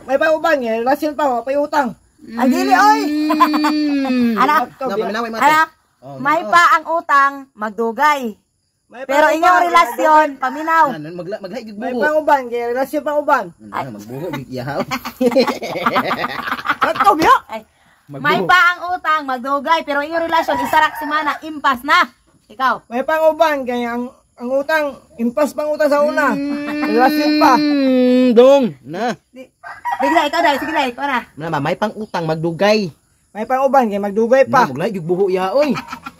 May pang uban kay relasyon pa, wa pay utang. Ay, dili oy. Anak, Sakto Na biya. paminaway mate. anak. Oh, May oh. pa ang utang, magdugay. May Pero pang-uban, inyong relasyon, paminaw. Na maglahi gyud May bugo. pang-uban kay relasyon pang uban. Na magbugo gyud iya. Sakto biya. Ay, may pa ang utang, magdugay. Pero inyong relasyon, isarak semana, impas na. Ikaw. May pang-uban kay ang utang impas pang utang sa una. Relasyon pa. Dong. Na. Sige na, ikaw dahil. Sige na, ikaw na. Na ma, may pang-utang magdugay. May pang-uban kay magdugay Pa. pa. Na maglahi gyud buho iya oy.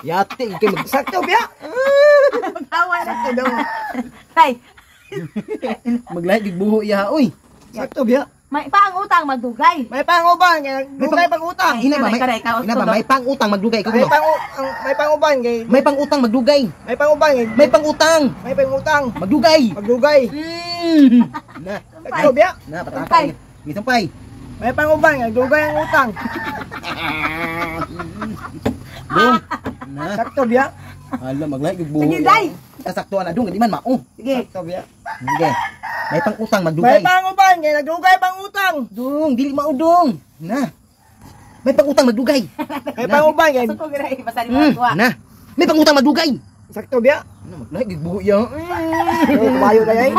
Yati kay mag Sakto biya. Magtawa na. Sakto daw. Ay, maglahi gyud buho iya oy. Sakto biya. may pa ang utang, magdugay. May pang-uban kay dugay pang utang. Ina ba may Ikaw na, ikaw, ina ba may pang-utang magdugay ikaw May kuno. pang ang may pang-uban kay May pang-utang magdugay. may pang-uban kay May pang-utang may pang-utang magdugay. magdugay. Na. Sakto biya. Na pataka. Gisumpay. May pang-uban kay dugay ang utang. Dong. Na. Sakto biya. Hala maglahi gyud buho. Sige, day. Sakto na dong, di man mao. Sige. Sakto biya. Sige. May pang-utang May magdugay. pang-uban kay nagdugay pang utang. Dong, dili mao dong. Na. May pang-utang magdugay. May pang-uban kay Suko ginay, basta di mo kuha. Na. May pang-utang magdugay. Sakto biya. Na maglahi gyud buho iya. Oh, kabayo day ay.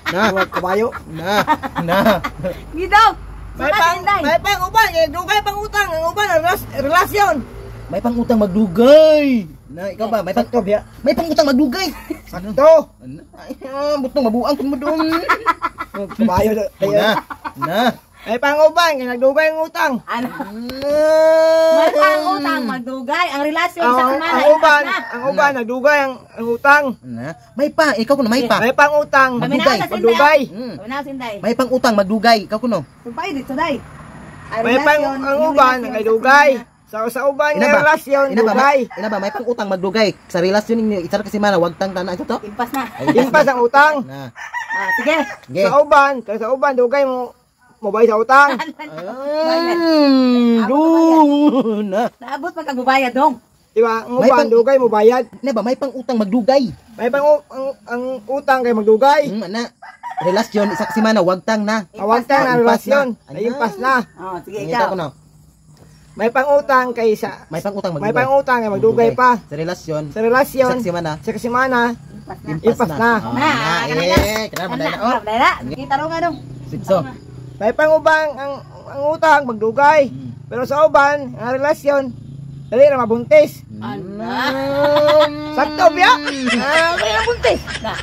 Na. Oh, kabayo. Na. Na. Gidaw. May pang may pang-uban kay dugay pang utang. Ang uban ang relasyon. May pang-utang magdugay. Na ikaw ba may pang Sakto biya. may pang-utang magdugay. Sakto. Ano? Ay, butong mabuang kun mo dong. Oh, kabayo day. Na. Na. May pang-uban kay nagdugay ang utang. Ano? Na. May pang utang, magdugay. Ang relasyon sa Ang, semana, ang impas uban, na. ang uban nagdugay ang utang. Na. May pa, ikaw kuno may pa. May pang-utang. Paminaw sa sinday. Magdugay. Paminaw sinday. May pang-utang magdugay, ikaw kuno. Sumpay dito day. Ang May pang relasyon, ang inyong uban relasyon kay sa dugay. semana. Sa uban Ina nga ba? relasyon Ina ba? dugay. Ina ba may pang-utang magdugay sa relasyon ninyo isa ra kasi mana wag tang tana ito to. Impas na. Ay, Impas ang utang. Na. Ah, sige. Sige. Sa uban, kay sa uban dugay mo mobay sa utang. Dong. Na. Naabot pa kag mubayad dong. Di ba? Ang May uban dugay mo bayad. Ina ba may pang-utang magdugay. May pang ang utang kay magdugay. Ana. Relasyon isa kasi mana wag tang na. Awag tang Ah, na impas relasyon. na. Ay impas na. Oh, sige Ikaw ikaw. kuno. May pang-utang kay sa May pang-utang magdugay. may pang-utang kay magdugay pa. Sa relasyon Sa relasyon isa kasi mana sa kasimana Impas na. Impas na. Ah, Na, na. kana na. Eh, kana ba na? Oh. Kana na. Sige, tarong nga dong. Sitso. May pangubang ang utang magdugay. Pero sa uban ang relasyon dali ra mabuntis. Ala. Sakto biya. Ah, kaya buntis. Na.